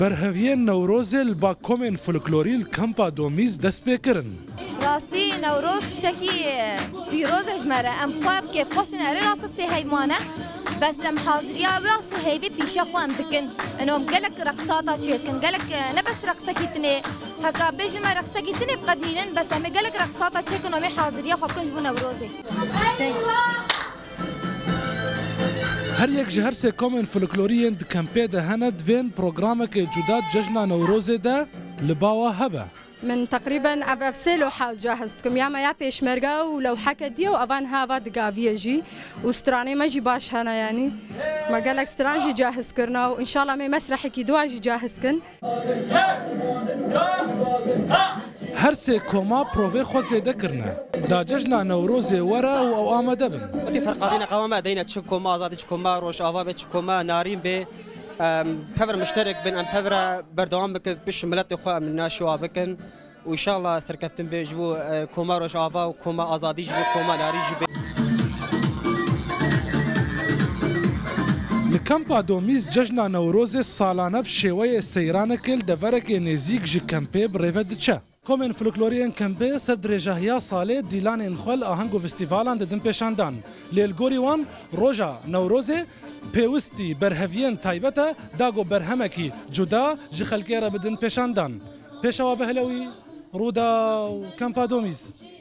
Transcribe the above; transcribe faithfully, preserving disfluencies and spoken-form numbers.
Berheviyên Newrozê li ba komên folklorî li Kampa Domîz dest pê kirin. Rastî Newroz tiştekî pîroz e ji me re. Em xwe bi kêfxweş in. Erê rast e sê heyv mane. Bes em haziriya wê sê heyvê pîşe xwe em dikin. Eno em gelek reqsata çê dikin. Gelek, e, ne bes reqsekî tinê. Heka bêjin me reqsekî tinê biqedmînin, bes em ê gelek reqsata çêkin û em ê haziriya xwe bikin ji bo Newrozê. Her yek ji her sê komên folklorî yên di kempê de hene, divên programekê cuda di cejna Newrozê de li ba we hebe. Min teqrîben ev, ev sê loha cahiz dikim. Ya me ya pêşmerge û lewheke diye û evan ha va digaviyê jî. Û stranê me jî baş hene yanî. Me gelek stran jî cahiz kirina û înşallah me mesrehekî dua jî cahiz kin. Her sê koma provê xwe zêde kirine. Da cejna Newrozê were û ew amade bin. Wekî ferqadîne qeweme deyne çi koma Azadî, çi koma Rojava be, çi koma Narîn be. Em pevre mişterek bin, em pevre berdewam bikin, piş miletê xwe em naşiwa bikin. Û înşallah serkeftin be ji bo, e, koma Rojava û koma Azadî jî be, koma Narîn jî be. Li Kampa Domîz cejna Newrozê salane bi şêweyê seyranekê li deverekê nêzîk ji kempê bi rê ve diçe. Komên folklorî yên kempê ser dirêjahiya salê dîlanên xwe li aheng û festîvalan didin pêşandan. Lê li gorî wan roja Newrozê pêwistî berheviyên taybet e, da ku berhemekî cuda ji xelkê re bidin pêşandan. Pêşewa Behlewî, Rûdaw, Kampa Domîz.